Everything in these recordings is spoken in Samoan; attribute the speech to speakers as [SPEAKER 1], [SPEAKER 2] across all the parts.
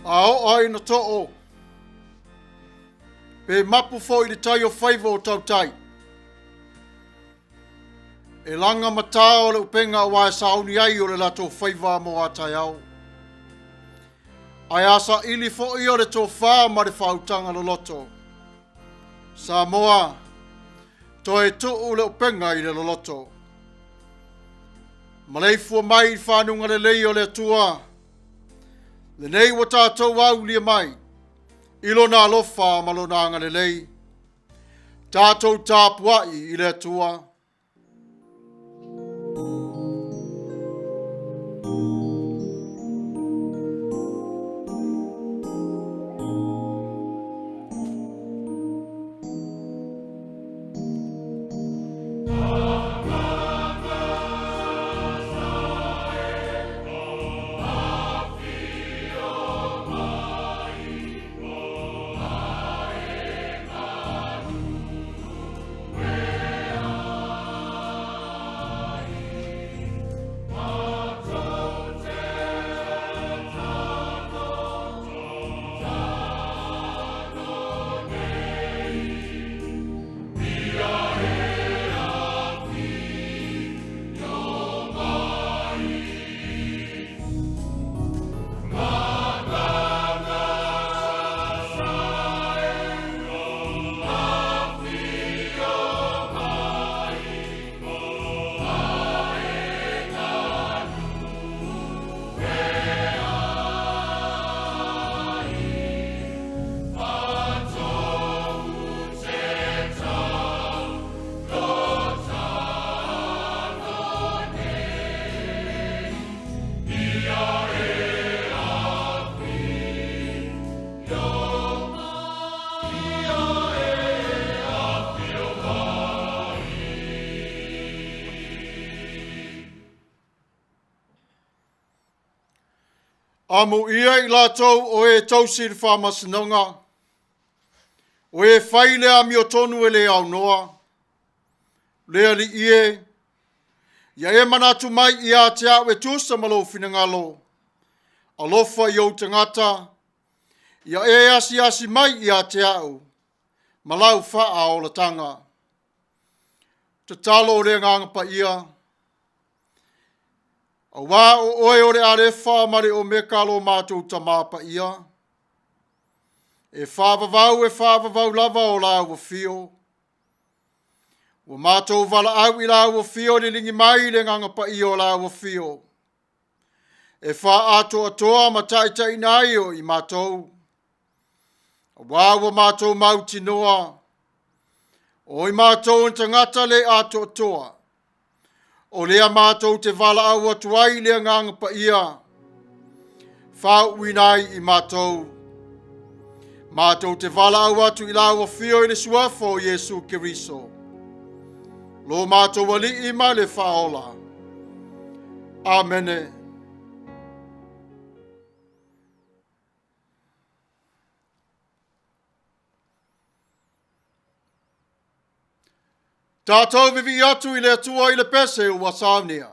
[SPEAKER 1] A oo ai ina too, pe mapu foi i le tai o faiva o tautai. E laga matā o le upega aua e sauni ai o le latou faiva mo a taeao. Ae a saili foi o le tofa ma le faautaga loloto. Samoa, toe tuu le upega i le loloto. Maleifua mai i fanuga lelei o le Atua, lenei ua tatou aulia mai i lona alofa ma lona agalelei. Tatou tapuai i le Atua. Amuia i latou o e tausi i le faamasinoga, o e fai le amiotonu e le aunoa, le Alii e, ia e manatu mai ia te au e tusa ma lou finagalo, alofa i ou tagata, ia e asiasi mai ia te au ma lau faaolataga. Tatalo o le Agaga Paia, aua o oe o le Alefa ma le Omeka lo matou Tama Paia, e faavavau e faavavau lava o lau afio. Ua matou valaau i lau afio liligi mai le Agaga Paia o lau afio, e faaatoatoa ma taitaiina ai o i matou, aua ua matou mautinoa, o i matou o tagata le atoatoa, O lea matou te valaau atu ai i le Agaga Paia, faauuina ai i matou. Matou te valaau atu i lau afio i le suafa o Iesu Keriso, lo matou Alii ma le Faaola. Amene. Tatou vivii atu i le Atua i le pese ua saunia.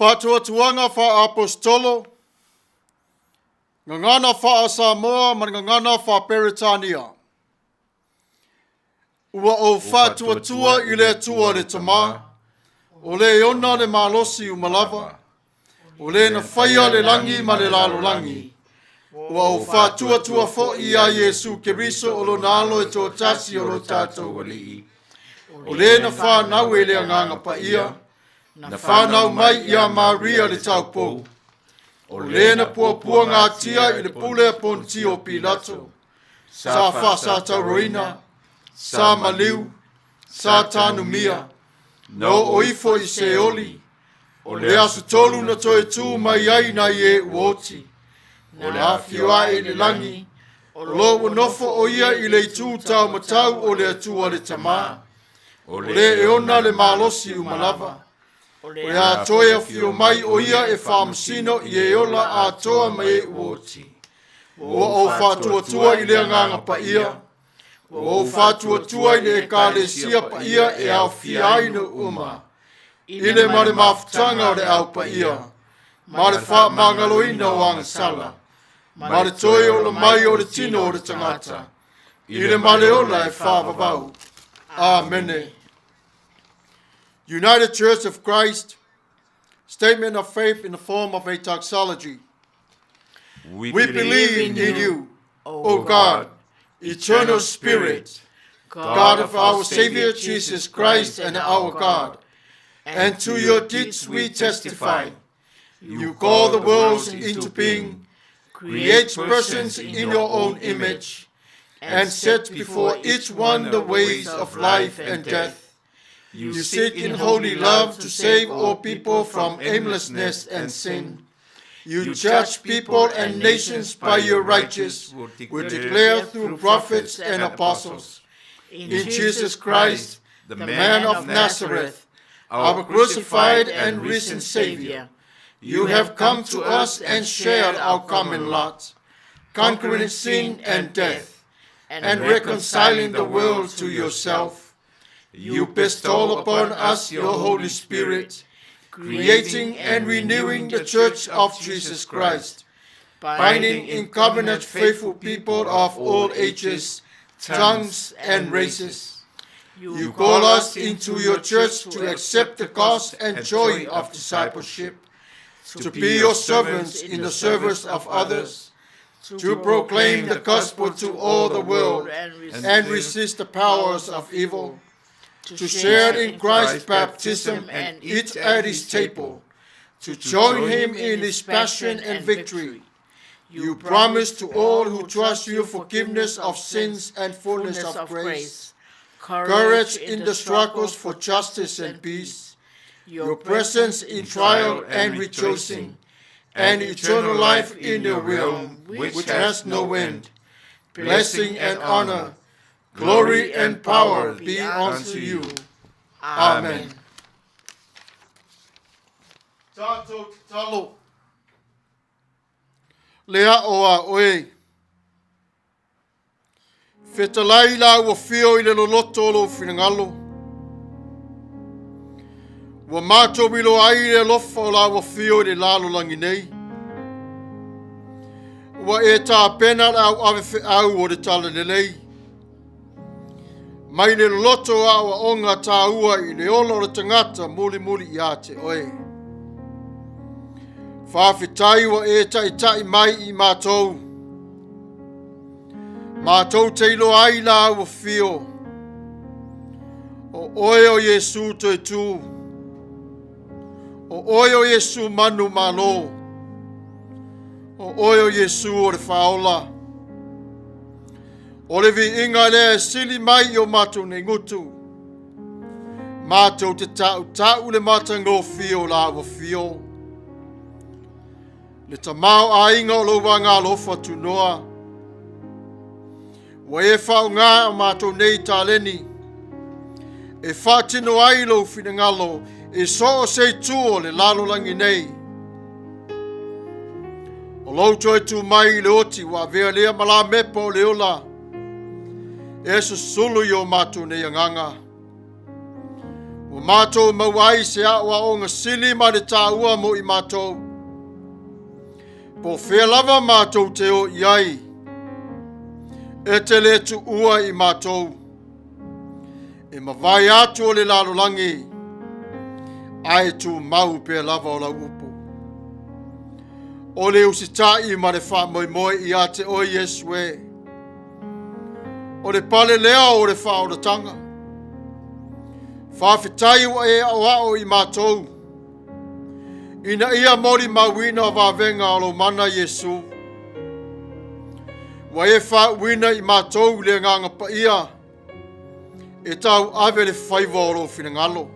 [SPEAKER 1] Faatuatuaga faa-Aposetolo, Gagana faa-Samoa ma le Gagana faa-Peretania. Ua ou faatuatua i le Atua le Tama, o le e ona le malosi uma lava, o le na faia le lagi ma le lalolagi. Ua ou faatuatua foi iā Iesu Keriso o lona Alo e toatasi o lo tatou Alii, o le na fanau e le Agaga Paia, na fanau mai iā Maria le taupou, o le na puapuagatia i le pule a Ponitio Pilato, sa faasatauroina, sa maliu, sa tanumia, na oo ifo i Seoli, o le aso tolu na toe tu mai ai nai e ua oti, na afio ae i le lagi, o lo ua nofo o ia i le itu taumatau o le Atua le Tama, o le e ona le malosi uma lava, o le a toe afio mai o ia e faamasino i e ola atoa ma e ua oti. Ua ou faatuatua i le Agaga Paia, ua ou faatuatua i le Ekalesia Paia e aofia ai nuu uma, i le ma le mafutaga o le Au Paia, ma le faamagaloina o agasala, ma le toe ola mai o le tino o le tagata, i le ma le ola e faavavau. Amene. United Church of Christ, Statement of Faith in the form of a doxology. We believe in you, O God, eternal Spirit, God of our Savior Jesus Christ and our God, and to your deeds we testify. You call the worlds into being, create persons in your own image, and set before each one the ways of life and death. You seek in holy love to save all people from aimlessness and sin. You judge people and nations by your righteous, will declare through prophets and apostles. In Jesus Christ, the man of Nazareth, our crucified and risen Savior, you have come to us and shared our common lot, conquering sin and death, and reconciling the world to yourself. You bestow upon us your Holy Spirit, creating and renewing the Church of Jesus Christ, binding in covenant faithful people of all ages, tongues, and races. You call us into your church to accept the cost and joy of discipleship, to be your servants in the service of others, to proclaim the gospel to all the world and resist the powers of evil, to share in Christ's baptism and eat at his table, to join him in his passion and victory. You promise to all who trust you forgiveness of sins and fullness of grace, courage in the struggles for justice and peace, your presence in trial and rejoicing, and eternal life in your realm, which has no end. Blessing and honor, glory and power be unto you. Amen. Tātou tatalo. Le ao a oe. Fetalai la ua fio i le loloto o lou finagalo. Ua mātou iloa ai le alofa o la ua fio i le lalolagi nei. Ua e tapena le au ave feau o le talalelei. Mai le loloto o aoaoga tāua i le ola o le tagata mulimuli iā te oe. Faafetai ua e taʻitaʻi mai i mātou. Mātou te iloa ai la ua fio. O oe o Iesu toe tū. O oe o Iesu manu malo. O oe o Iesu o le whaola. O le viiga lea e sili mai i o matou nei gutu. Matou te taʻutaʻu le matagofie o la ua fio. Le tamaoaiga o lou agalofa tunoa. Ua e faaaoga o matou nei taleni e faatino ai lou finagalo i so o se itu o le lalolagi nei. O lou toe tu mai i le oti ua avea lea ma lamepa o le ola e susulu i o matou nei agaga. Ua matou maua ai se aoaoga sili ma le taua mo i matou. Po o fea lava matou te o i ai, e te le tuua i matou. E mavae atu o le lalolagi, ae tumau pea lava o lau upu. O le usitai ma le faamoemoe ia te oe Iesu e. O le pale lea o le faaolataga. Faafetai ua e aoao i matou, ina ia molimauina vavega o lou mana Iesu. Ua e faauuina i matou le agaga paia e tauave le faiva o lou finagalo.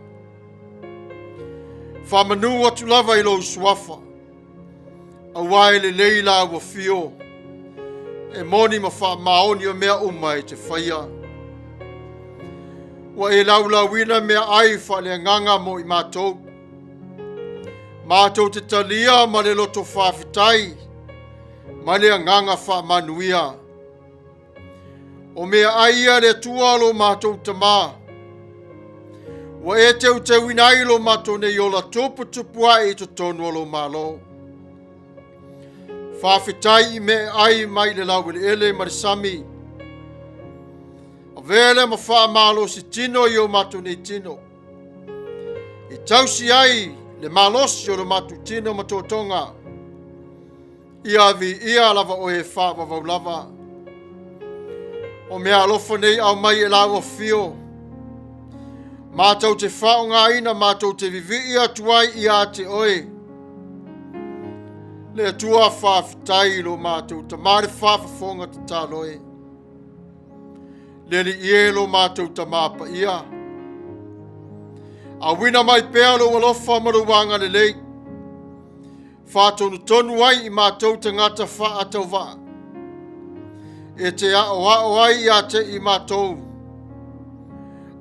[SPEAKER 1] Faamanu atu lava i lou suafa, aua e lelei la ua fio, e moni ma faamaoni o mea uma e te faia. Ua e laulauina meaai faaleagaga mo i matou. Matou te talia ma le loto faafetai ma le agaga faamanuia. O meaai ia a le Atua lo matou Tamā. Ua e teuteuina ai lo matou nei ola tuputupu ae i totonu o lou Malo. Faafetai i meaai mai le laueleele ma le sami. Avea lea ma faamalosi tino i o matou nei tino. E tausi ai le malosi o lo matou tino ma totoga. Ia viia lava oe e faavavau lava. O mea alofa nei aumai e lau afio. Matou te faaaogaina, matou te vivii atu ai ia te oe. Le Atua faafetai i lo matou Tamā le faafofoga tatalo e. Le Alii e lo matou Tamā paia. Auina mai pea lou alofa ma lou agalelei. Faatonutonu ai i matou tagata faatauvaa, e te aoao ai ia te i matou,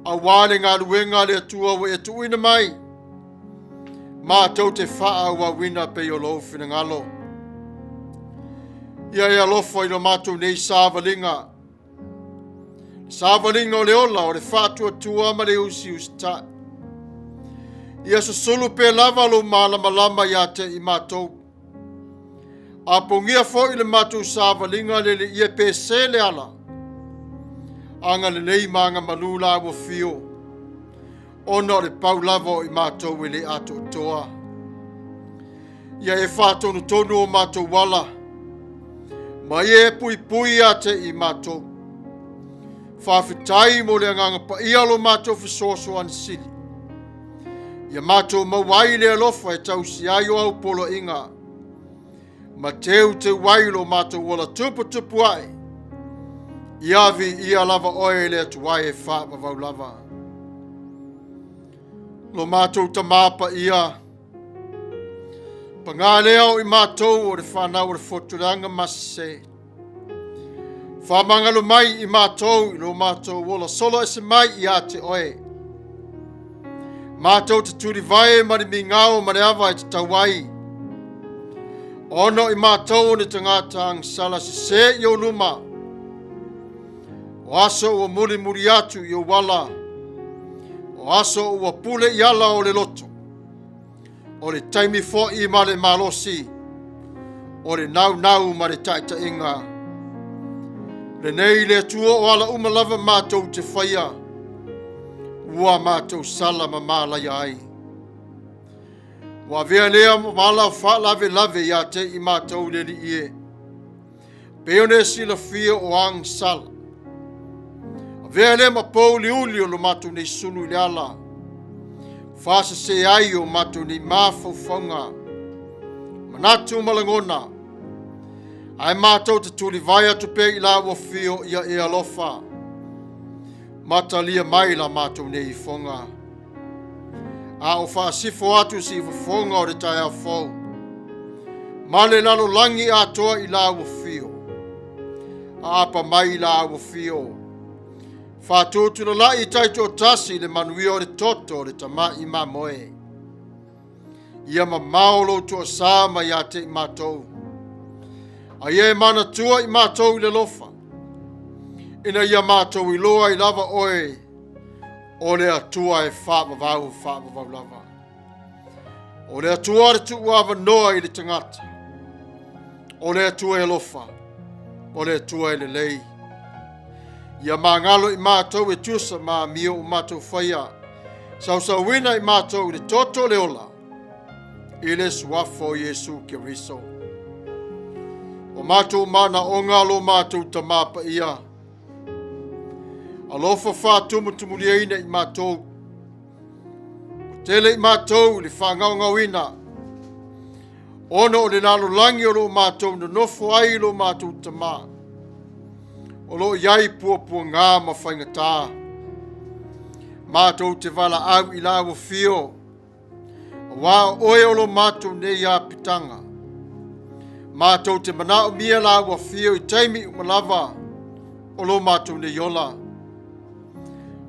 [SPEAKER 1] auā le galuega a le Atua ua e tuuina mai, matou te faaauauina pei o lou finagalo. Ia e alofa i lo matou nei savaliga, Savaliga o le ola o le faatuatua ma le usiusitai. Ia susulu pea lava lou malamalama ia te i matou. Apogia foi le matou savaliga le alii e pese le ala. Agalelei ma agamalu la ua fio, ona o le pau lava o i matou e le atoatoa. Ia e faatonutonu o matou ala, ma ia e puipui ia te i matou. Faafetai mo le agaga paia o lo matou fesoasoani sili. Ia matou maua ai le alofa e tausi ai o au poloaiga, ma teuteu ai lo matou ola tuputupu ae. Ia viia lava oe le Atua e faavavau lava. Lo matou Tamā paia, Pagā lea o i matou o le whanau o le fotuleaga ma se. Whamangalo mai i matou i lo matou ola solo ese mai i a te oe. Matou te tulivae ma le migao ma le ava e te tau ai. Ona o i matou o ni tagata agasala sese i ou luma. O aso ua mulimuli atu i ou ala. O aso ua pule i ala o le loto. O le taimi foi ma le malosi, o le naunau ma le taitaiga. Lenei le Atua o ala uma lava matou te faia, ua matou sala ma malaia ai. Ua avea lea ala faalavelave ia te i matou le Alii e. Pei ona e silafia o agasala. Avea lea ma pouliuli o lo matou nei sulu i le ala. Faasese ai o matou nei mafaufauga, manatu ma lagona. Ae matou te tulivae atu pea i la ua fio ia e alofa. Matalia mai la matou nei ifoga. A o faasifo atu siufofoga o le taeao fou, ma le lalolagi atoa i la ua fio, aapa mai i la ua fio, faatutulala'i taitoatasi i le manuia o le toto o le tama'i mamoe. Ia mamao lou toasā mai ia te i matou, a ia e manatua i matou i le alofa, ina ia matou iloa ai lava oe. O le Atua e faavavau faavavau lava. O le Atua le tuuavanoa i le tagata. O le Atua e alofa, o le Atua e lelei. Ia magalo i matou e tusa ma amio ua matou faia. Sausauina i matou i le toto o le ola, i le suafa o Iesu Keriso. O matou manaoga lo matou Tama Paia, alofa faatumutumuliaina i matou, ua tele i matou i le faagaogaoina, ona o le lalolagi o lo o matou nonofo ai i lo matou Tama, o lo o i ai puapuaga ma faigata. Matou te valaau i lau afio, Aua o oe o lo matou nei apitaga. Matou te manaomia lau afio i taimi uma lava o lo matou nei ola.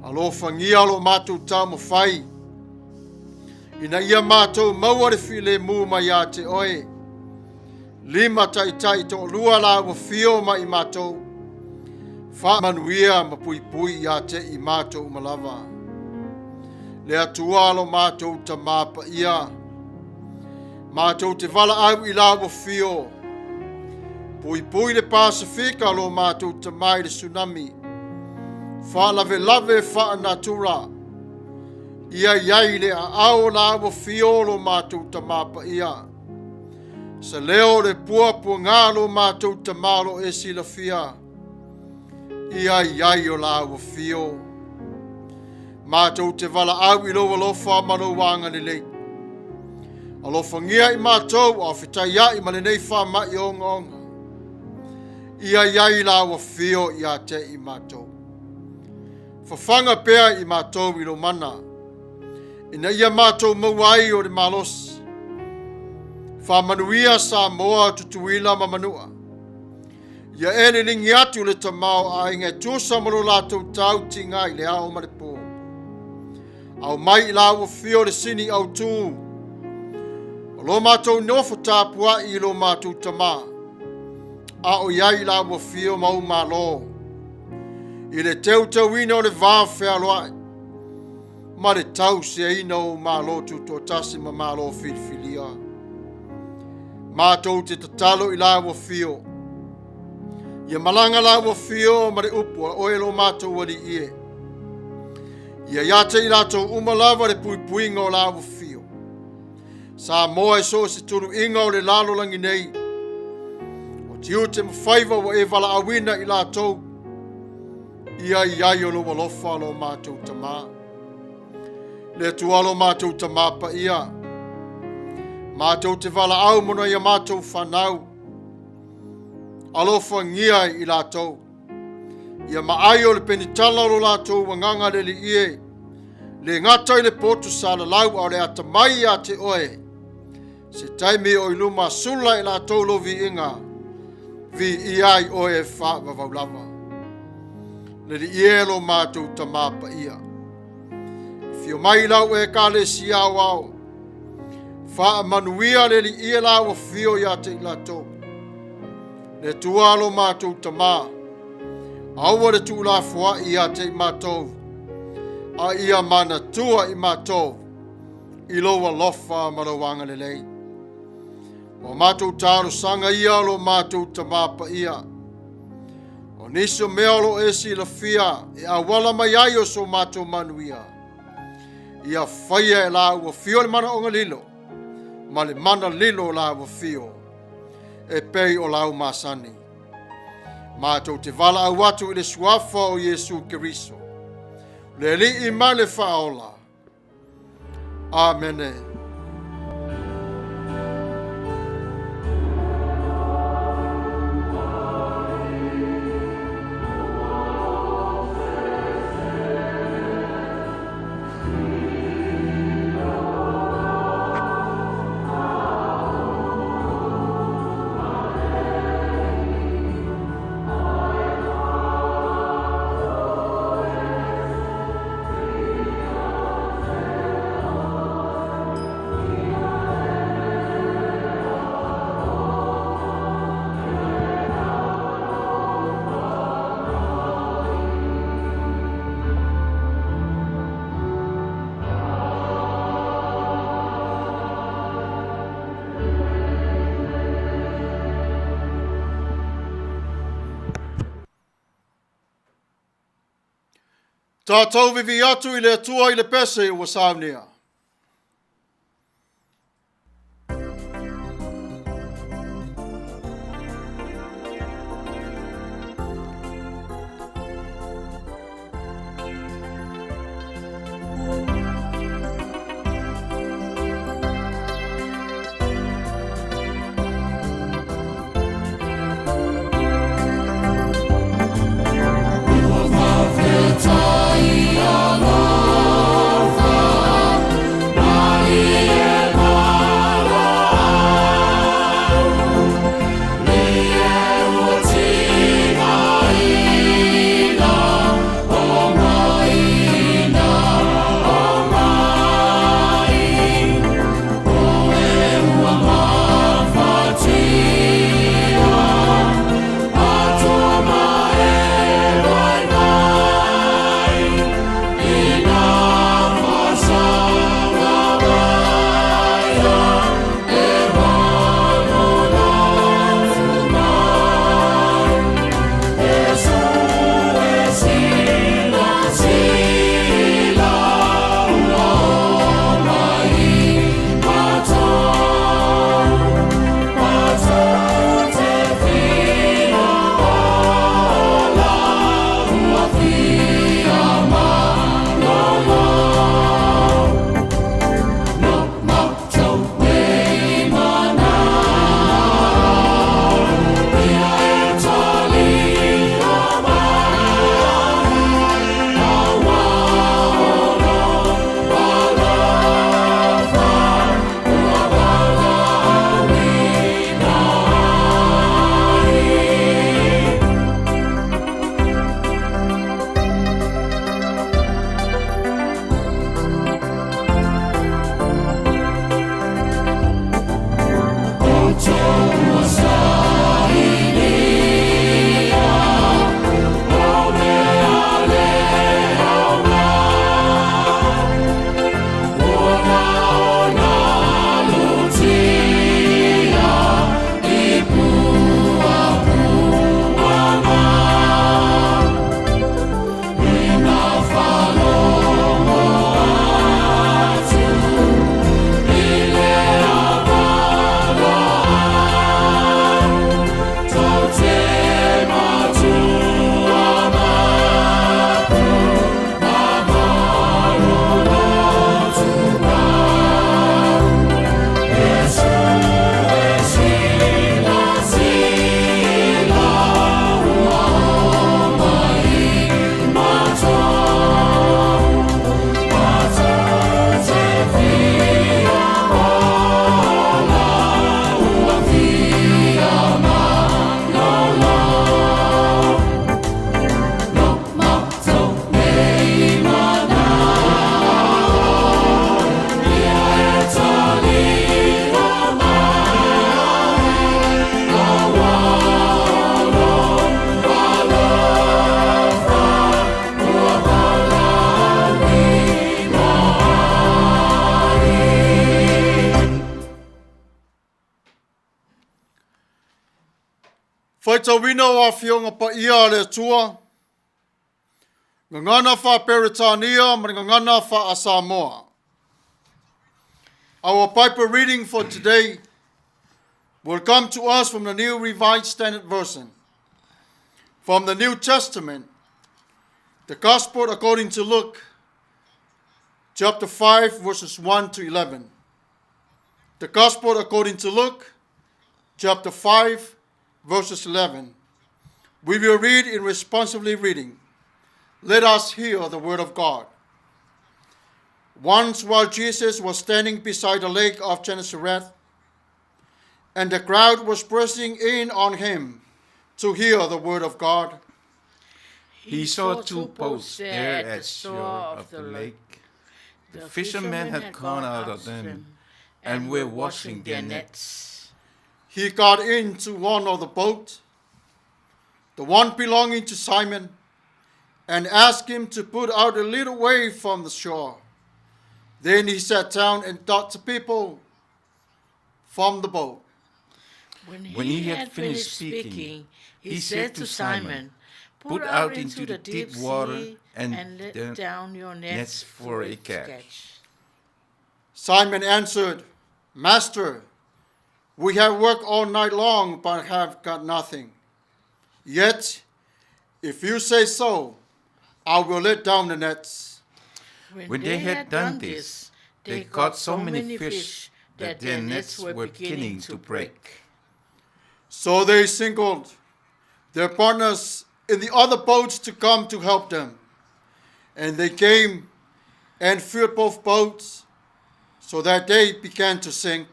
[SPEAKER 1] Alofagia lo matou taumafai, ina ia matou maua le filemu mai ia te oe. Limataitai toalua lau afio ma i matou, faamanuia ma puipui ia te i matou uma lava. Le Atua lo matou Tama Paia, matou te valaau i lau afio, puipui le Pasefika lo matou Tama i le tsunami, faalavelave faanatura, ia i ai le aao o lau afio lo matou Tama Paia. Se leo o le puapuaga lo matou Tama o lo o e silafia, ia i ai o lau afio. Matou te valaau i lou alofa ma lou agalelei. Alofagia i matou a o fetaiai ma lenei faamai ogaoga. Ia i ai lau afio ia te i matou. Fafaga pea i matou i lou mana, ina ia matou maua ai o le malosi. Faamanuia Samoa, Tutuila ma Manua. Ia e liligi atu le tamaoaiga e tusa ma lo latou tautiga i le ao ma le po. Aumai i lau afio le sini autu o lo matou nofo tapuai i lo matou Tama, a o i ai i lau afio ma ou malo, i le teuteuina o le va fealoai ma le tausiaina o ou malo tutoatasi ma malo filifilia. Matou te tatalo i lau afio, ia malaga lau afio ma le upu a oe lo matou Alii e. Ia ia te i latou uma lava le puipuiga o lau afio. Samoa e so o se tuluiga o le lalolagi nei, o tiute ma faiva ua e valaauina i latou, ia i ai o lou alofa lo matou Tama. Le Atua lo matou Tama paia, matou te valaau mo nai a matou fanau, alofagia i latou, Ia maai o le penitala o lo latou agaga le Alii e, le gata i le potu salalau a o le atamai ia te oe, se taimi o i luma sula e latou lou viiga, viia ai oe e faavavau lava. Le Alii e lo matou Tama Paia, afio mai lau Ekalesia aoao, faamanuia le Alii e lau afio ia te i latou. Le Atua lo matou Tama, aua le tuulafoai ia te i matou, a ia manatua i matou i lou alofa ma lou agalelei. O matou talosaga ia o lo matou Tama Paia. O nisi o mea o lo o e silafia e auala mai ai o so matou manuia, ia faia e lau afio le manaoga lilo ma le mana lilo o lau afio e pei o lau masani. Matou te valaau atu i le suafa o Iesu Keriso, le Alii ma le Faaola. Amene. Tatou vivii atu i le Atua i le pese ua saunia. Faitauina o Afioga Paia a le Atua, Gagana Faa-Peretania ma le Gagana Faa-Samoa. Our Bible reading for today will come to us from the New Revised Standard Version. From the New Testament, the Gospel according to Luke, chapter 5, verses 1 to 11. The Gospel according to Luke, chapter 5, verses 11. We will read in responsively reading. Let us hear the word of God. Once while Jesus was standing beside the lake of Gennesaret, and the crowd was pressing in on him to hear the word of God,
[SPEAKER 2] He saw two boats there at the shore of the lake. The fishermen had gone out of them and were washing their nets.
[SPEAKER 1] He got into one of the boats, the one belonging to Simon, and asked him to put out a little way from the shore. Then he sat down and taught the people from the boat.
[SPEAKER 2] When he had finished speaking, he said to Simon, Put out into the deep water and
[SPEAKER 3] and
[SPEAKER 2] let
[SPEAKER 3] let
[SPEAKER 2] down
[SPEAKER 3] down your
[SPEAKER 2] nets
[SPEAKER 3] nets
[SPEAKER 2] for
[SPEAKER 3] for
[SPEAKER 2] a
[SPEAKER 3] a
[SPEAKER 2] catch.
[SPEAKER 3] catch.
[SPEAKER 1] Simon answered, Master, we have worked all night long but have got nothing. Yet, if you say so, I will let down the nets.
[SPEAKER 2] When they had done this, they caught so many fish that their nets were beginning to break.
[SPEAKER 1] So they singled their partners in the other boats to come to help them. And they came and filled both boats, so that they began to sink.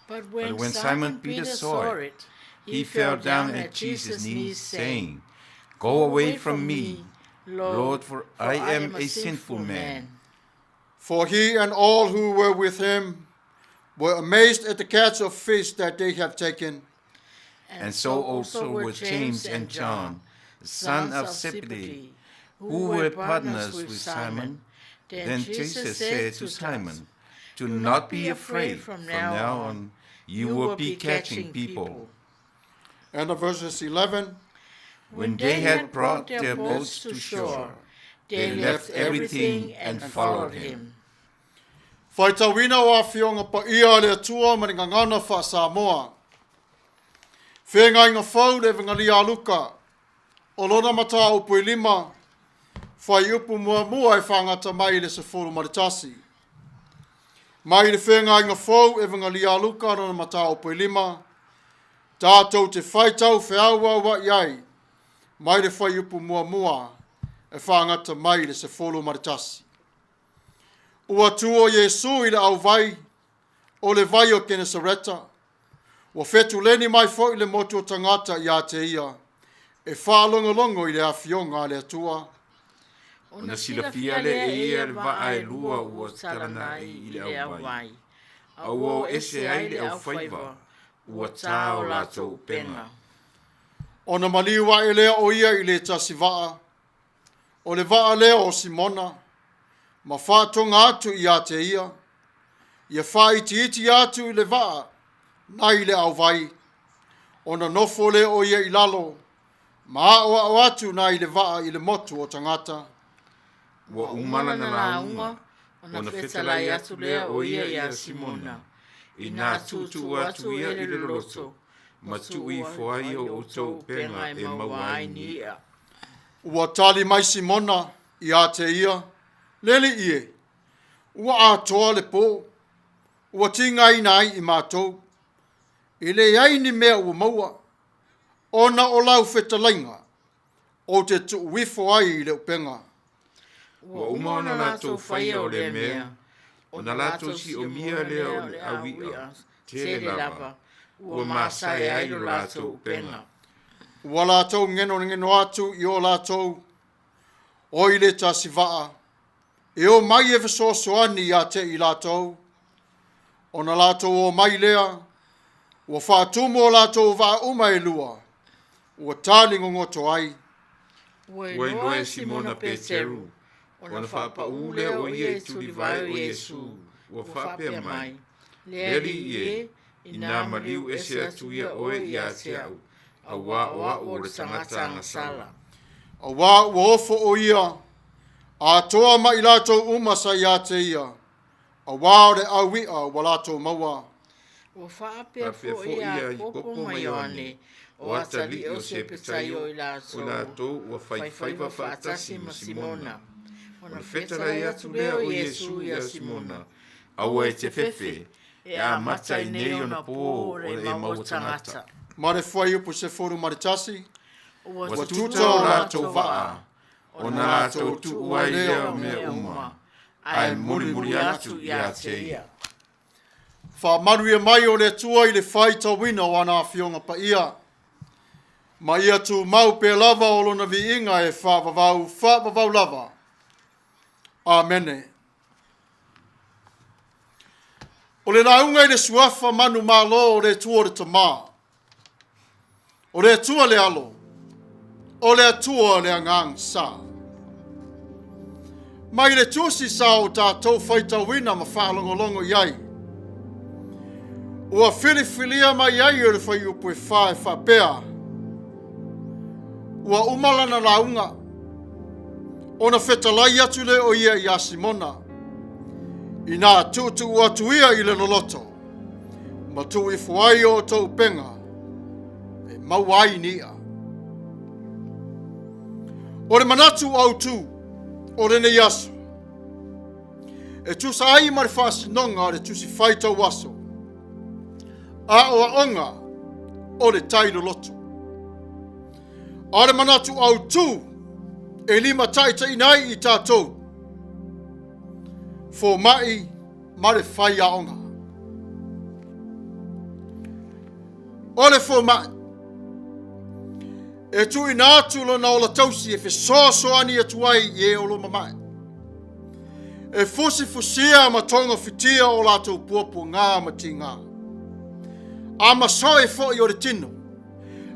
[SPEAKER 3] But when,
[SPEAKER 2] But when
[SPEAKER 3] Simon Peter saw it,
[SPEAKER 2] he fell down at Jesus' knees, saying, Go away from me, Lord, for I am a sinful man.
[SPEAKER 1] For he and all who were with him were amazed at the catch of fish that they had taken.
[SPEAKER 2] And so also were James and John, the son of Zebedee, who were partners with Simon. Then Jesus said to Simon, Do not be afraid, from now on you will be catching people.
[SPEAKER 1] And of verses 11.
[SPEAKER 2] When they had brought their boats to shore, they left everything and followed him.
[SPEAKER 1] Faitauina o afioga paia a le Atua ma le gagana faa-Samoa. Feagaiga fou le Evegalia a Luka, o lona mataupu e lima, fuaiupu muamua e faagata mai i le 11. Mai le Feagaiga Fou, Evegalia a Luka, lona mataupu e lima, tatou te faitau feauaua'i ai mai le fuaiupu muamua e faagata mai i le 11. Ua tu o Iesu i le auvai o le vai o Kenesareta, ua fetuleni mai foi le motu o tagata iā te ia e faalogologo i le Afioga a le Atua.
[SPEAKER 2] Ona silafia lea e ia le vaa e lua ua talana'i i le auvai, a ua o ese ai le aufaiva, ua tā o latou upega.
[SPEAKER 1] Ona maliu aʻe lea o ia i le tasi vaa, o le vaa lea o Simona, ma faatoga atu iā te ia, ia faaitiiti atu i le vaa nai le auvai, ona nofo lea o ia i lalo, ma aʻoaʻo atu nai le vaa i le motu o tagata.
[SPEAKER 2] Ua uma lana lauga, ona fetalai atu lea o ia iā Simona, Inā tuutuu atu ia i le loloto, ma tuu ifo ai o outou upega e maua ai ni iʻa.
[SPEAKER 1] Ua tali mai Simona iā te ia, Le Alii e, ua atoa le pō, ua tigaina ai i matou, e leai ni mea ua maua, ona o lau fetalaiga, ou te tuu ifo ai i le upega.
[SPEAKER 2] Ua uma ona latou faia o lea mea, ona latou siomia lea o le au iʻa tele lava, ua masae ai lo latou upega.
[SPEAKER 1] Ua latou genogeno atu i o latou o i le tasi vaa, e o mai e fesoasoani iā te i latou. Ona latou o mai lea, ua faatumu o latou vaa uma e lua, ua tali gogoto ai.
[SPEAKER 2] Ua iloa e Simona Peteru, ona faapaū lea o ia i tulivae o Iesu, ua faapea mai, Le Alii e, inā maliu ese atu ia oe iā te a'u, auā o a'u o le tagata agasala.
[SPEAKER 1] Auā ua ofo o ia, atoa ma i latou uma sa iā te ia, auā o le au iʻa ua latou maua.
[SPEAKER 3] Ua faapea foi ia Iakopo ma Ioane, o atalii o Sepetaio o i latou ua faifaiva faatasi ma Simona. Ona fetalai atu lea o Iesu iā Simona,
[SPEAKER 2] Aua e te fefe, e amata i nei ona pō o le e maua tagata.
[SPEAKER 1] Ma le fuaiupu 11.
[SPEAKER 2] Ua tuta o latou vaa, ona latou tuu ai lea o mea uma, ae mulimuli atu ia te ia.
[SPEAKER 1] Faamanuia mai o le Atua i le faitauina o ana Afioga Paia, ma ia tumau pea lava o lona viiga e faavavau faavavau lava. Amene. O le lauga i le suafa manumalo o le Atua o le Tama, o le Atua le Alo, o le Atua le Agaga Sa. Mai le tusi sa o tatou faitauina ma faalogologo i ai, ua filifilia mai ai e le fuaiupu e fa e faapea, ua uma lana lauga, Ona fetalai atu lea o ia iā Simona, Inā tuutuu atu ia i le loloto, ma tuu ifo ai o outou upega, e maua ai ni i'a. O le manatu autu o lenei aso, e tusa ai ma le faasinoga o le tusi faitau aso, aoaoga o le tai loloto. A o le manatu autu e limataitaiina ai i tatou, fomai ma le faiaoga. O le fomai, e tuuina atu lona ola tausi e fesoasoani atu ai i e o lo mamae. E fusifusia ma togafitia o latou puapuaga ma tigā. A masoe foi o le tino,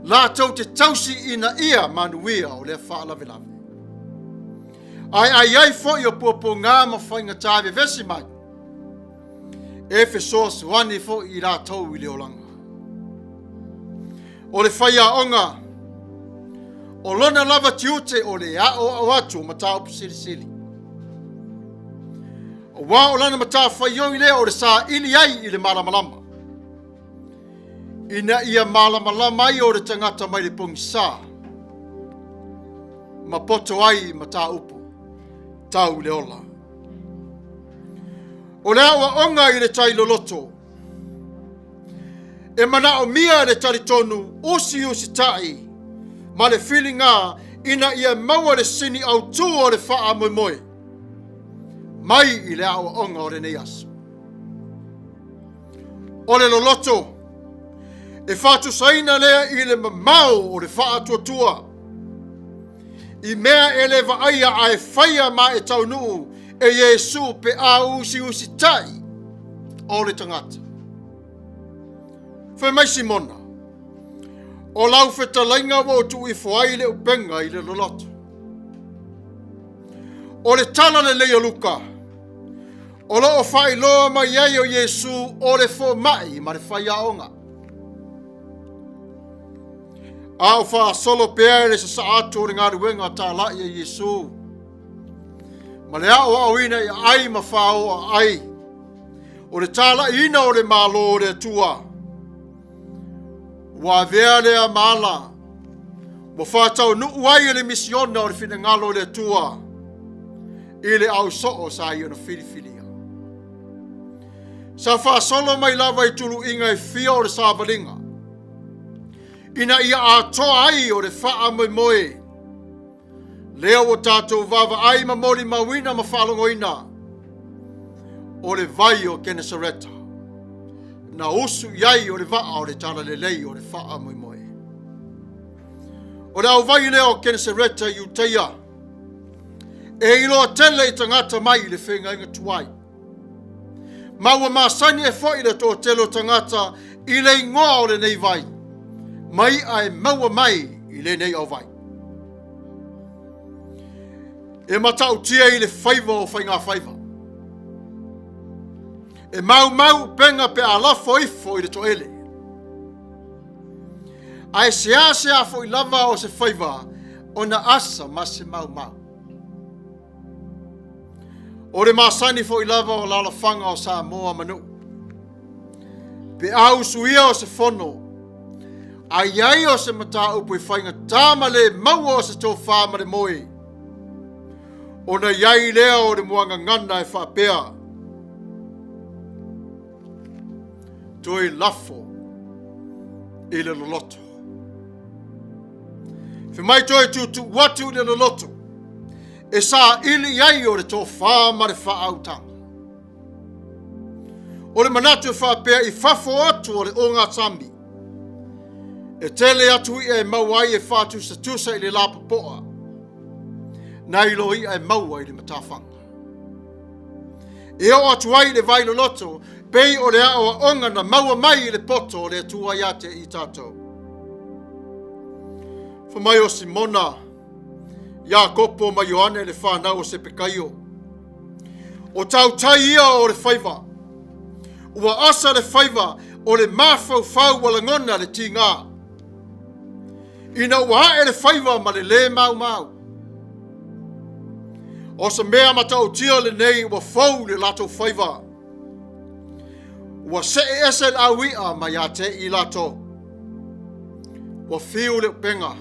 [SPEAKER 1] latou te tausi ina ia manuia o lea faalavelave. Ae a i ai foi o puapuaga ma faigata e vevesi mai, e fesoasoani foi i latou i le olaga. O le faiaoga, o lona lava tiute o le aoao atu o mataupu silisili. Aua o lana matafaioi lea o le saili ai i le malamalama. Ina ia malamalama ai o le tagata mai le pogisa ma poto ai i mataupu tau i le ola. O le aoaoga i le tai loloto, e manaomia le talitonu usiusitai ma le filiga ina ia maua le sini autū o le faamoemoe mai i le aoaoga o lenei aso. O le loloto, e faatusaina lea i le mamao o le faatuatua, i mea e le vaaia ae faia ma e taunuu e Iesu pe a usiusitai o le tagata. Fai mai Simona, o lau fetalaiga ua ou tuu ifo ai le upega i le loloto. O le tala lelei o Luka, o lo o faailoa mai ai o Iesu o le fomai ma le faiaoga. A o faasolo pea le sasaa atu o le galuega talai a Iesu, ma le aoaoina i aai ma fao aai, o le talaiina o le Malo o le Atua, ua avea lea ma ala ua faataunuu ai e le misiona o le finagalo o le Atua i le ausoo sa ia na filifilia. Sa faasolo mai lava i tuluiga e fia o le savaliga, ina ia atoa ai o le faamoemoe lea ua tatou vaavaai ma molimauina ma faalogoina o le vai o Kenesareta na usu i ai o le vaa o le talalelei o le faamoemoe. O le auvai lea o Kenesareta i Iutaia e iloa tele i tagata mai i le feagaiga tuai. Ma ua masani e foi le toatele o tagata i le igoa o lenei vai, ma i'a e maua mai i lenei auvai. E matautia i le faiva o faigafaiva. E maumau upega pe a lafo ifo i le toele. Ae seasea foi lava o se faiva ona asa ma se maumau. O le masani foi lava o lalafaga o Samoa ma Nuu. Pe a usuia o se fono, a i ai o se mataupu e faigata ma le maua o se tofā ma le moe, ona i ai lea o le muagagana e faapea, toe lafo i le loloto. Fai mai toe tuutuu atu i le loloto e saili i ai o le tofā ma le faautaga. O le manatu e faapea i fafo atu o le ogasami, e tele atu i'a e maua ai e faatusatusa i le lapopoa, nai lo i'a e maua i le matafaga. E oo atu ai i le vai loloto, pei o le aoaoga na maua mai i le poto o le Atua ia te i tatou. Fai mai o Simona, Iakopo ma Ioane le whanau o Sepekaio. O tautai ia o le faiva. Ua asa le faiva o le mafaufau ua lagona le tigā. Ina ua ae le faiva ma le lē maumau. O se mea matautia lenei ua fou le latou faiva. Ua see ese le aui'a mai ia te i latou. Ua fiu le upega,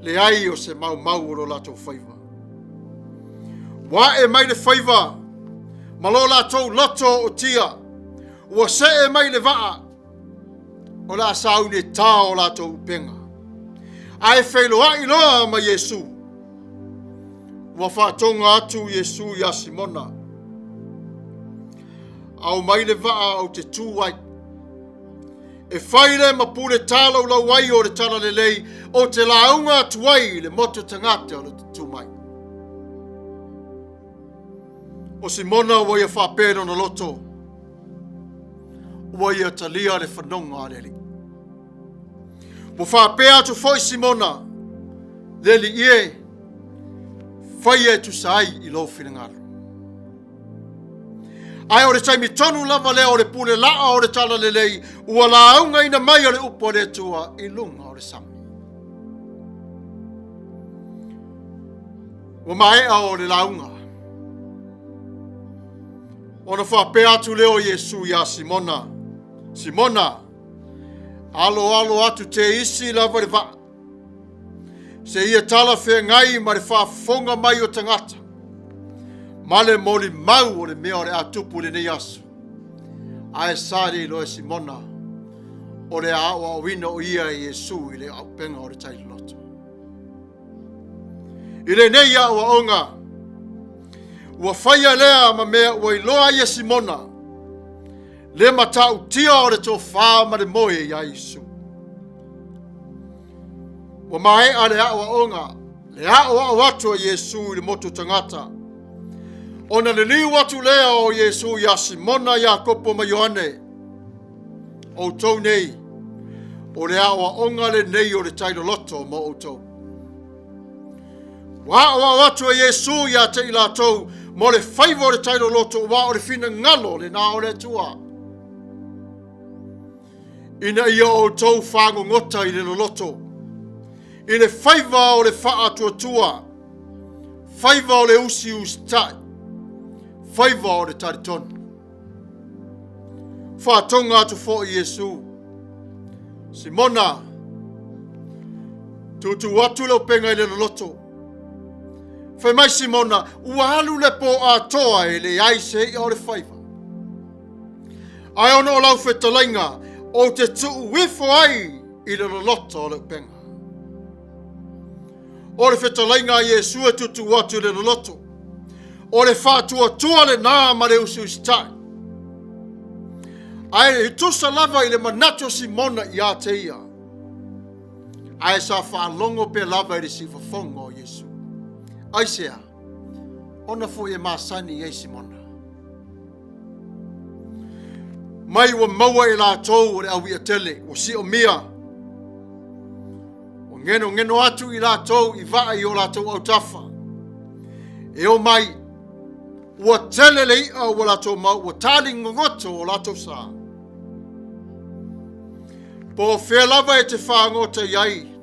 [SPEAKER 1] leai o se maumau o lo latou faiva. Ua ae mai le faiva ma lo latou loto o tia, ua see mai le vaa, o le a sauni e tā o latou upega. Ae feiloai loa ma Iesu. Ua faatoga atu Iesu iā Simona, Ao mai le vaa ou te tū ai. E fai le ma pule tālaulau ai o le talalelei o te lauga atu ai i le motu tagata o le tutū mai. O Simona ua ia faapea lona loto, ua ia talia le fanoga a le Alii. Ua faapea atu foi Simona, le Alii e, faia e tusa ai i lou finagalo. Ae o le taimi tonu lava lea o le pule laa o le talalelei ua laugaina mai o le upu a le Atua i luga o le sami. Ua maea o le lauga. Ona faapea atu lea o Iesu iā Simona, Simona, aloalo atu te isi lava le vaa, se ia talafeagai ma le faafofoga mai o tagata, ma le molimau o le mea o le a tupu i lenei aso. Ae sa le iloa e Simona, o le aoaoina o ia e Iesu i le auupega o le tai loloto. I lenei aoaoga, ua faia lea ma mea ua iloa ai e Simona le matautia o le tofā ma le moe iā Iesu. Ua maea le aoaoga, le aoao atu a Iesu i le motu tagata. Ona liliu atu lea o Iesu iā Simona, Iakopo ma Ioane, outou nei, o le aoaoga lenei o le tai loloto mo outou. Ua aoao atu e Iesu ia te i latou mo le faiva o le tai loloto, ua o le finagalo lena o le Atua. Ina ia outou fagogota i le loloto, i le faiva o le faatuatua, faiva o le usiusitai, faiva o le talitonu. Faatoga atu foi Iesu. Simona, tuutuu atu le upega i le loloto. Fai mai Simona, ua alu le pō atoa e leai se i'a o le faiva. Ae ona o lau fetalaiga, ou te tuu ifo ai i le loloto o le upega. O le fetalaiga a Iesu e tuutuu atu i le loloto. O le faatuatua lenā ma le usiusitai. Ae tusa lava i le manatu o Simona ia te ia. Ae sa faalogo pea lava i le siufofoga o Iesu. Aisea? Ona foi e masani i ai Simona. Mai ua maua e latou o le aui'a tele, ua siomia. Ua genogeno atu i latou i vaa i o latou autafa. E o mai, ua tele le i'a ua latou mau, ua tali gogoto o latou sa. Po o fea lava e te fagota i ai,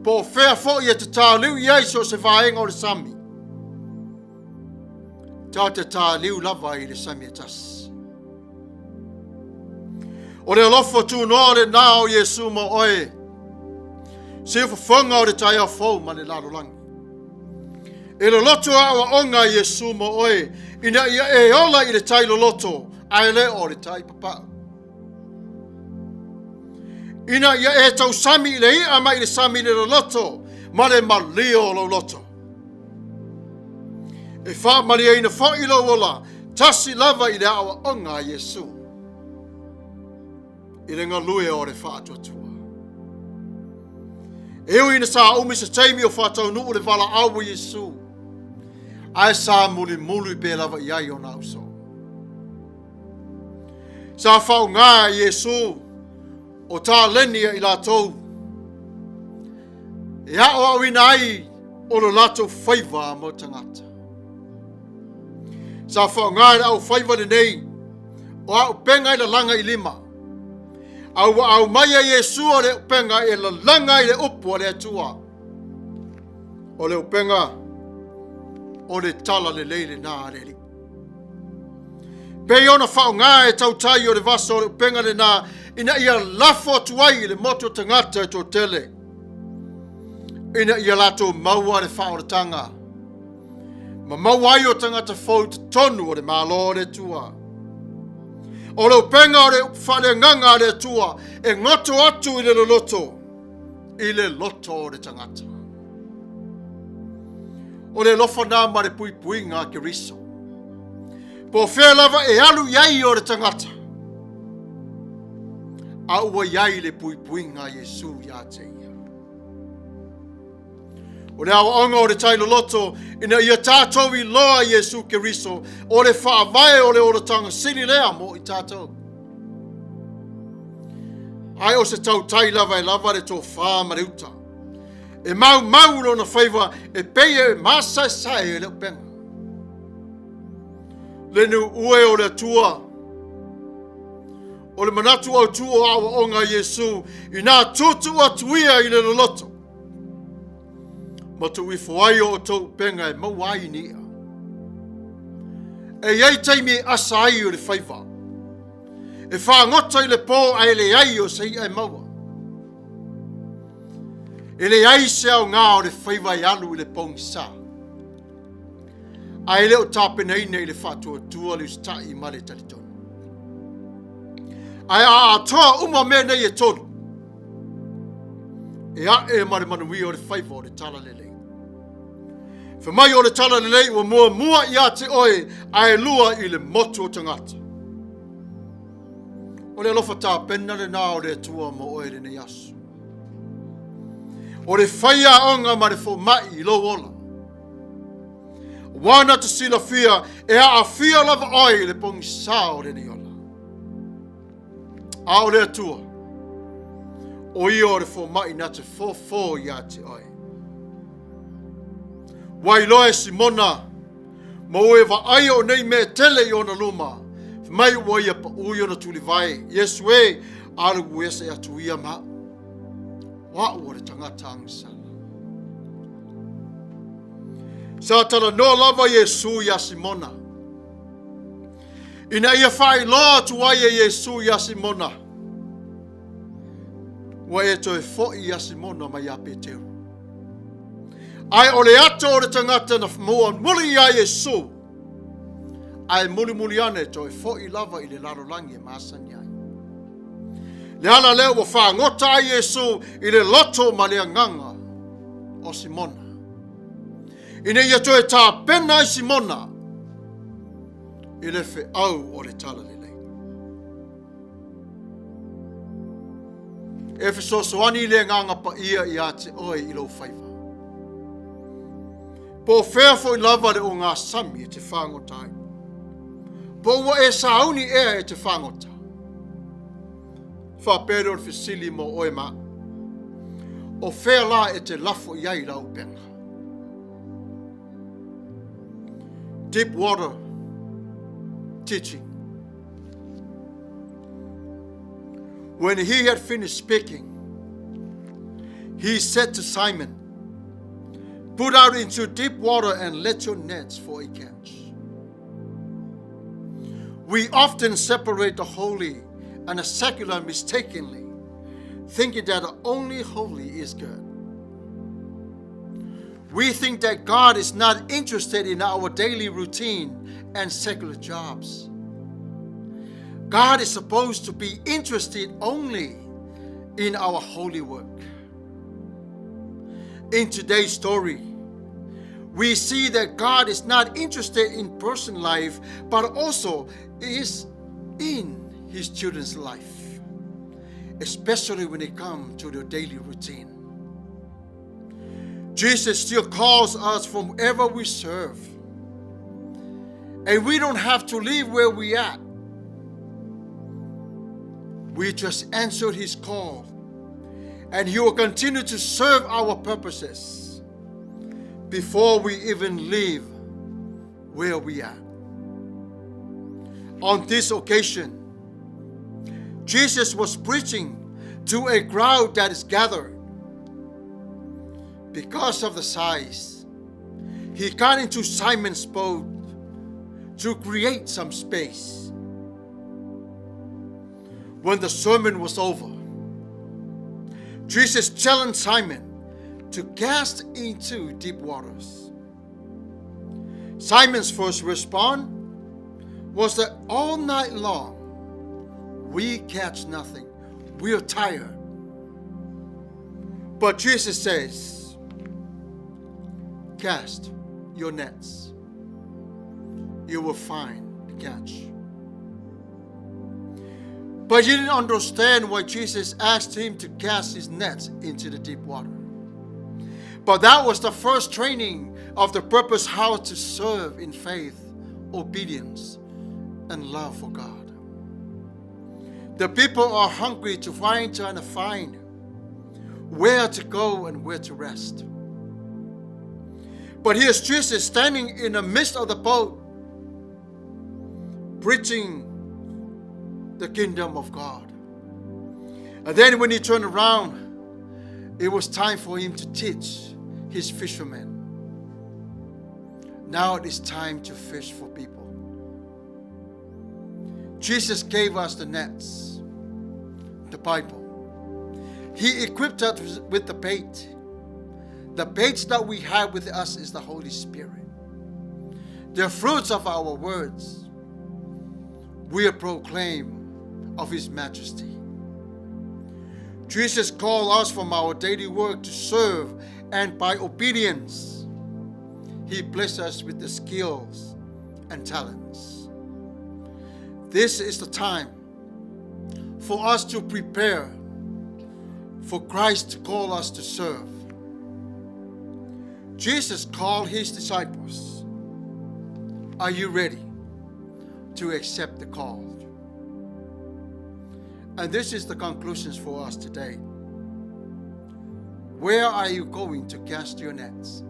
[SPEAKER 1] po o fea foi e te tāliu i ai so o se vaega o le sami, ta te tāliu lava i le sami e tasi. O le alofa tunoa lenā o Iesu mo oe, siufofoga o le taeao fou ma le lalolagi. E loloto aoaoga a Iesu mo oe, ina ia e ola i le tai loloto, ae le o le tai papau. Ina ia e tausami i le i'a mai i le sami i le loloto ma le malio o lou loto. E faamalieina foi lou ola, tasi lava i le aoaoga a Iesu i le galue o le faatuatua. E ui ina sa umi se taimi o faataunuu le valaau a Iesu, ae sa mulimuli pea lava i ai ona uso. Sa faaaoga e Iesu o taleni a i latou e aoaoina ai o lo latou faiva mo tagata. Sa faaaoga e le aufaiva lenei o auupega e lalaga i lima, a ua aumai e Iesu o le upega e lalaga i le upu a le Atua. O le upega. O le tala lelei lena a le Alii. Pei ona faaaoga e tautai o le vasa o le upega lena ina ia lafo atu ai i le motu o tagata e toatele, ina ia latou maua le faaolataga ma maua ai o tagata fou i totonu o le Malo o le Atua. O le upega o le upu faaleagaga a le Atua e goto atu i le loloto, i le loto o le tagata. O le alofa na ma le puipuiga a Keriso. Po o fea lava e alu i ai o le tagata, a ua i ai le puipuiga a Iesu ia te ia. O le aoaoga o le tai loloto ina ia tātou iloa Iesu Keriso o le faavae o le olataga sili lea mo i tātou. Ae o se tautai lava e lava le tofā ma le uta. E maumau lona faiva e pei e masaesae e le upega. Le nu'ue o le Atua, o le manatu autū o aoaoga a Iesu inā tuutuu atu ia i le loloto, ma tuu ifo ai o outou upega e maua ai ni i'a. E i ai taimi e asa ai o le faiva, e fagota i le pō ae leai o se i'a e maua. E leai se aoga o le faiva e alu i le pogisa, ae le o tapenaina i le faatuatua le usitai ma le talitonu. Ae a atoa uma mea nei e tolu, e a'e ma le manuia o le faiva o le talalelei. Fai mai o le talalelei ua muamua ia te oe ae lua i le motu o tagata. O le alofa tapena lena o le Atua mo oe lenei aso. O le faiaoga ma le fomai i lou ola. Ua na te silafia e aafia lava oe i le pogisa o lenei ola. A o le Atua, o ia o le fomai na te fofo ia te oe. Ua iloa e Simona, ma ua e vaaia o nei mea e tele i ona luma, fai mai ua ia paʻū i ona tulivae, Iesu e, alu ua atu ia ma a'u. O a'u o le tagata agasala. Sa talanoa lava Iesu iā Simona, ina ia faailoa atu ai e Iesu iā Simona, ua e toe fo'i iā Simona ma iā Peteru. Ae o le ato o le tagata na maua muli iā Iesu, ae mulimuli ane toe fo'i lava i le lalolagi e masani ai. Le ala lea ua fagota ai Iesu i le loto ma le agaga o Simona, ina ia toe tapena ai Simona i le feau o le talalelei. E fesoasoani le agaga paia ia te oe i lou faiva. Po o fea foi lava le ogasami e te fagota ai. Po ua e sauni ea e te fagota. Faapea lea o le fesili mo oe ma a'u. O fea la e te lafo i ai lau upega? Deep water teaching. When he had finished speaking, he said to Simon, Put out into deep water and let your nets for a catch. We often separate the holy and the secular mistakenly, thinking that only holy is good. We think that God is not interested in our daily routine and secular jobs. God is supposed to be interested only in our holy work. In today's story, we see that God is not interested in person life, but also is in his children's life, especially when it comes to their daily routine. Jesus still calls us from wherever we serve. And we don't have to leave where we at. We just answered his call. And he will continue to serve our purposes before we even leave where we are. On this occasion, Jesus was preaching to a crowd that is gathered. Because of the size, He got into Simon's boat to create some space. When the sermon was over, Jesus challenged Simon to cast into deep waters. Simon's first response was that all night long we catch nothing. We are tired. But Jesus says, cast your nets. You will find the catch. But he didn't understand why Jesus asked him to cast his nets into the deep water. But that was the first training of the purpose how to serve in faith, obedience, and love for God. The people are hungry to find and find where to go and where to rest. But here's Jesus standing in the midst of the boat, preaching the kingdom of God. And then when he turned around, it was time for him to teach his fishermen. Now it is time to fish for people. Jesus gave us the nets, the Bible. He equipped us with the bait. The bait that we have with us is the Holy Spirit. The fruits of our words we proclaim of His majesty. Jesus called us from our daily work to serve, and by obedience, He blessed us with the skills and talents. This is the time for us to prepare for Christ to call us to serve. Jesus called His disciples. Are you ready to accept the call? And this is the conclusions for us today. Where are you going to cast your nets?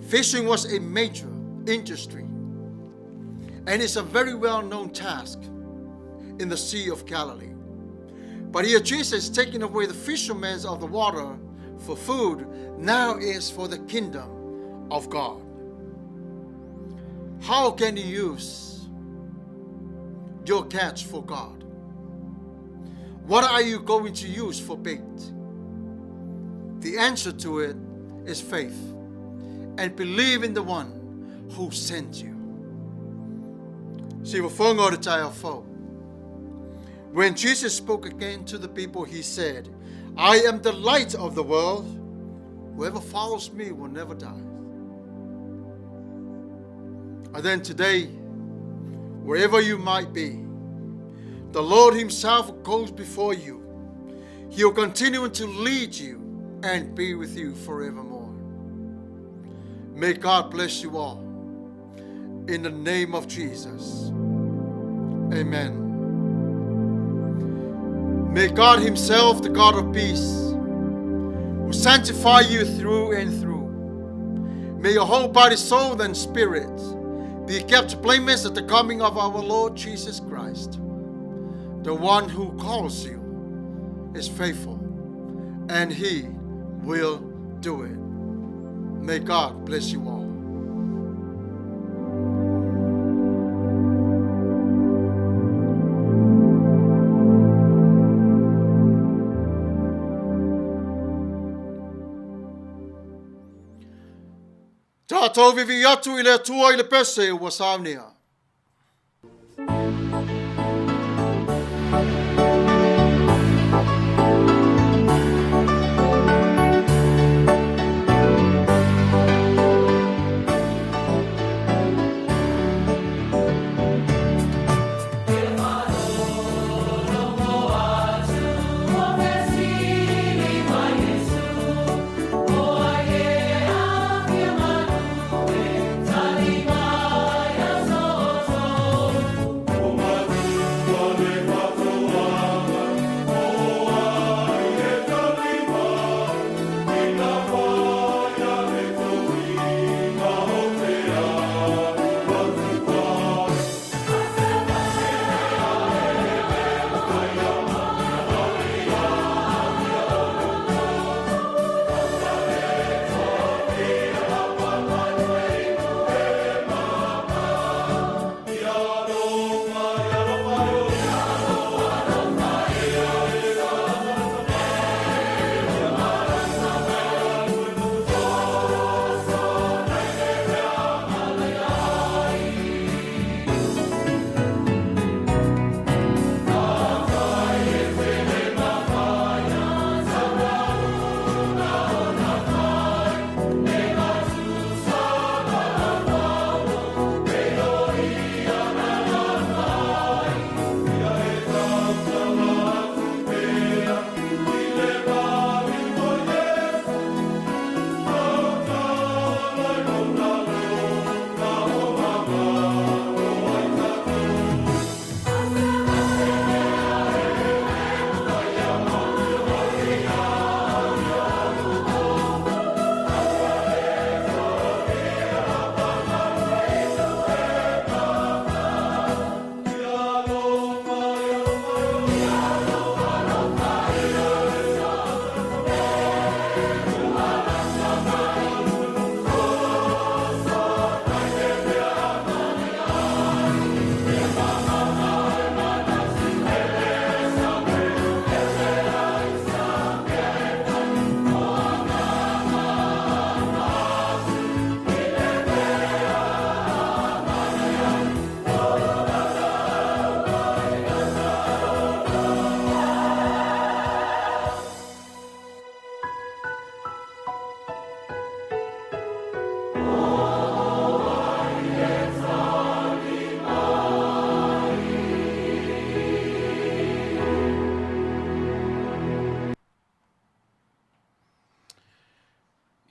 [SPEAKER 1] Fishing was a major industry, and it's a very well-known task in the Sea of Galilee. But here Jesus taking away the fishermen of the water for food, now is for the kingdom of God. How can you use your catch for God? What are you going to use for bait? The answer to it is faith and believe in the one who sent you. When Jesus spoke again to the people, he said, I am the light of the world. Whoever follows me will never die. And then today, wherever you might be, the Lord Himself goes before you. He'll continue to lead you and be with you forevermore. May God bless you all. In the name of Jesus. Amen. May God Himself, the God of peace, will sanctify you through and through. May your whole body, soul, and spirit be kept blameless at the coming of our Lord Jesus Christ. The one who calls you is faithful, and He will do it. May God bless you all. Tatou vivi atu i le Atua i le pese ua saunia.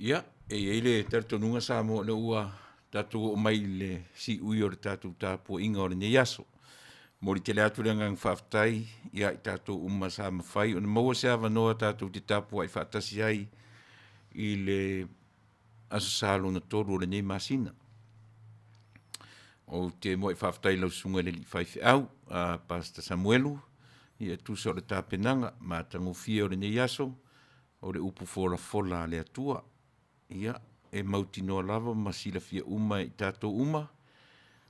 [SPEAKER 2] Ia, e i ai le talitonuga Samoa o lea ua tatou oo mai i le siui o le tatou tapuaiga o lenei aso. Momoli tele atu le agaga faafetai ia i tatou uma sa mafai ona maua se avanoa tatou te tapuai faatasi ai i le Aso Sa lona tolu o lenei masina. Ou te muai faafetai i lau Susuga i le Alii Faifeau, a Pastor Samuelu, ia e tusa o le tapenaga matagofie o lenei aso, o le upu folafola a le Atua. Ia, e mautinoa lava ma silafia uma e i tatou uma,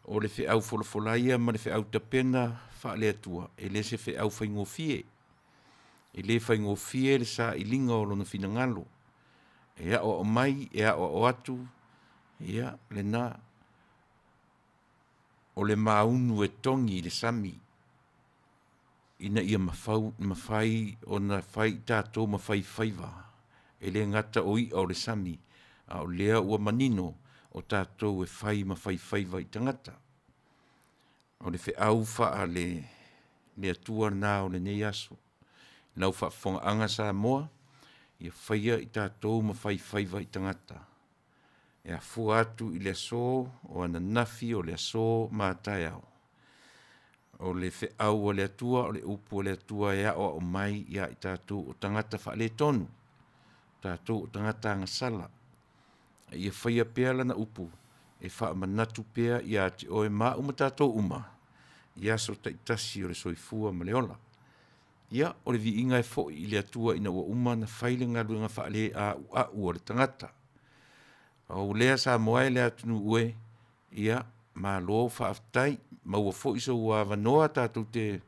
[SPEAKER 2] o le feau folafola lava ia ma le feau tapena faale-Atua, e le se feau faigofie. E le faigofie le sailiga o Lona finagalo, e aoao mai, e aoao atu, ia, lena. O le maunu e togi i le sami ina ia mafai ona fai i tatou ma faifaiva, e le gata o i'a o le sami, a o lea ua manino o tatou e fai ma faifaiva i tagata. O le feau faale le Atua lena o lenei aso. I lau faafofogaaga Samoa, ia faia i tatou ma faifaiva i tagata, e afua atu i le aso o ananafi, o le aso ma a taeao. O le feau a le Atua, o le upu a le Atua e aoao mai ia i tatou o tagata faaletonu, o tatou o tagata agasala, a ia faia pea Lana upu e faamanatu pea ia te oe ma au ma tatou uma i aso taitasi o le soifua ma le ola. Ia, o le viiga e foi i le Atua ina ua uma ona fai le galuega faaleauau a le tagata. Pau lea Samoa e le atunuu e, ia, malo faafetai, maua foi sou avanoa tatou te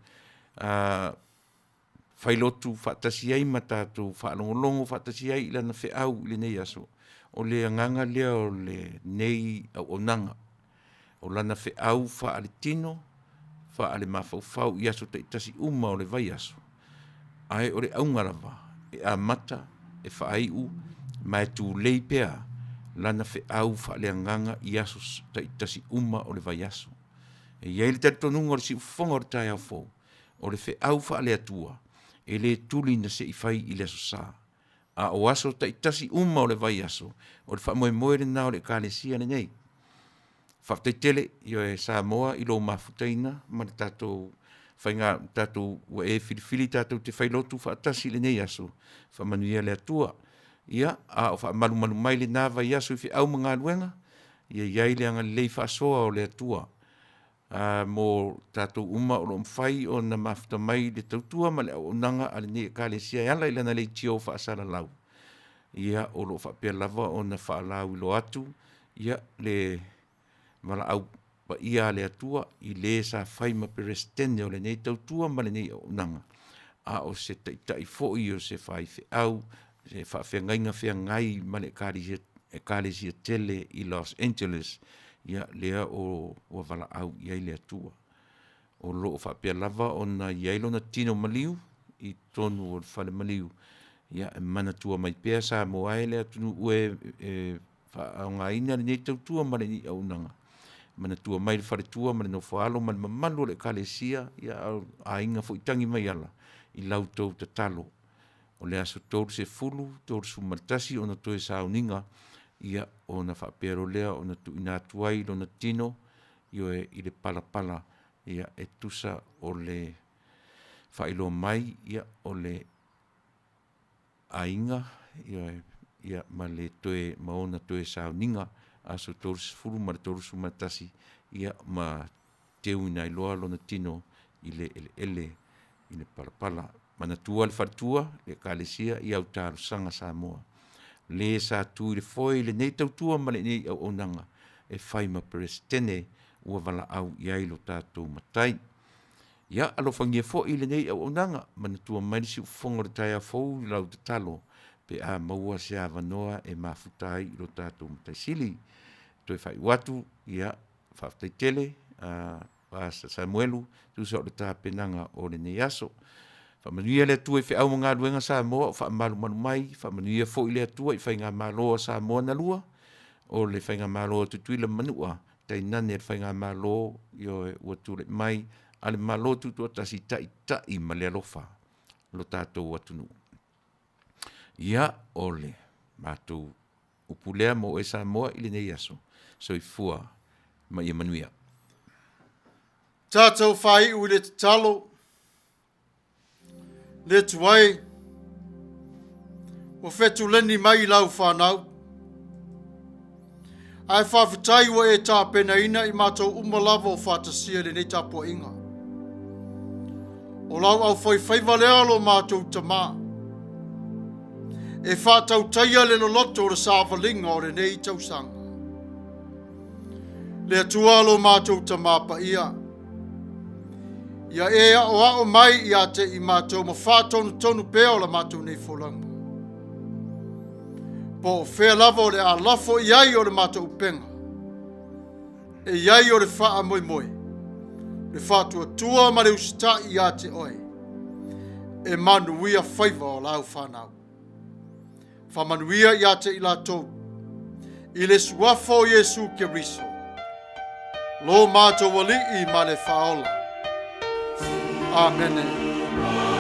[SPEAKER 2] failotu faatasi ai ma tatou faalogologo faatasi ai i lana feau i lenei aso. O le agaga lea o lenei auaunaga, o lana feau faaletino, faalemafaufau i aso taitasi uma o le vaiaso, ae o le auga lava, e amata, e faaiu ma e tulei pea lana feau faaleagaga i aso taitasi uma o le vaiaso. E i ai le talitonuga o le siufofoga o le taeao fou, o le feau faale-Atua, e le tuli na se i fai i le Aso Sa, a o aso taitasi uma o le vaiaso, o le faamoemoe lena o le Ekalesia lenei. Faafetai tele, ioe Samoa i lou mafutaina ma le tatou faiga tatou ua e filifili tatou te failotu faatasi i lenei aso, faamanuia le Atua. Ia, a o faamalumalu mai lena vaiaso i feau ma galuega, ia i ai le agalelei faasoa o le Atua mo tatou uma o lo o mafai ona mafuta mai i le tautua ma le auaunaga a lenei Ekalesia e ala i lana leitio faasalalau, ia o lo o faapea lava ona faalauiloa atu le valaau paia a le Atua i le sa fai ma Peresetene o lenei tautua ma lenei auaunaga, a o se Taitai foi o se faifeau, se faafeagaiga feagai ma le Ekalesia tele i Los Angeles, ia lea ua valaau i ai le Atua. O lo o faapea lava ona i ai lona tino maliu i totonu o le fale maliu, e manatua mai pea Samoa e le atunuu e e faaaogaina lenei tautua ma lenei auaunaga, manatua mai le faletua ma le nofo-a-alo ma le mamalu o le Ekalesia, a o aiga foi tagimaiala i la outou tatalo. O le aso 30, 31 ona toe sauniga, ona faapea loa lea ona tuuina atu ai lona tino, ioe, i le palapala e tusa o le faailoa mai o le aiga, ioe, ma le toe ma ona toe sauniga, aso 30 ma le 31, ma teuina ai loa lona tino i le eleele i le palapala. Manatua le faletua, le Ekalesia i au talosaga Samoa, le sa tu i le foe i lenei tautua ma lenei auaunaga e fai ma Peresetene ua valaau i ai lo tatou Matai. Ia alofagia foi lenei auaunaga, manatua mai le siufofoga o le taeao fou i lau tatalo pe a maua se avanoa e mafuta ai i lo tatou Matai Sili. Toe faaiu atu, ia, faafetai tele Pastor Samuelu tusa o le tapenaga o lenei aso. Faamanuia le Atua i feau ma galuega Samoa o faamalumalu mai, faamanuia foi le Atua i faigamalo a Samoa na lua, o le faigamalo a Tutuila ma Manua, tainane le faigamalo, ioe, ua tulai mai a le Malo Tutoatasi, taitai ma le alofa lo tatou atunuu. Ia, o le matou. Upu lea mo oe Samoa i lenei aso. Soifua ma ia manuia.
[SPEAKER 1] Tatou faaiu i le tatalo, le Atua e, ua fetuleni mai i lau fanau. Ae faafetai ua e tapenaina i matou uma lava o faatasia i lenei tapuaiga. O lau aufaifaiva lea lo matou tamā. E faatautaia le loloto o le savaliga o lenei tausaga. Le Atua lo matou Tamā paia, ia e aoao mai ia te i matou ma faatonutonu pea o la matou nei folauga. Po o fea lava o le a lafo i ai o le matou upega, e i ai o le faamoemoe, le faatuatua ma le usitai ia te oe, e manuia faiva o lau fanau. Faamanuia ia te i latou i le suafa o Iesu Keriso, lo matou Alii ma le Faaola. Amene.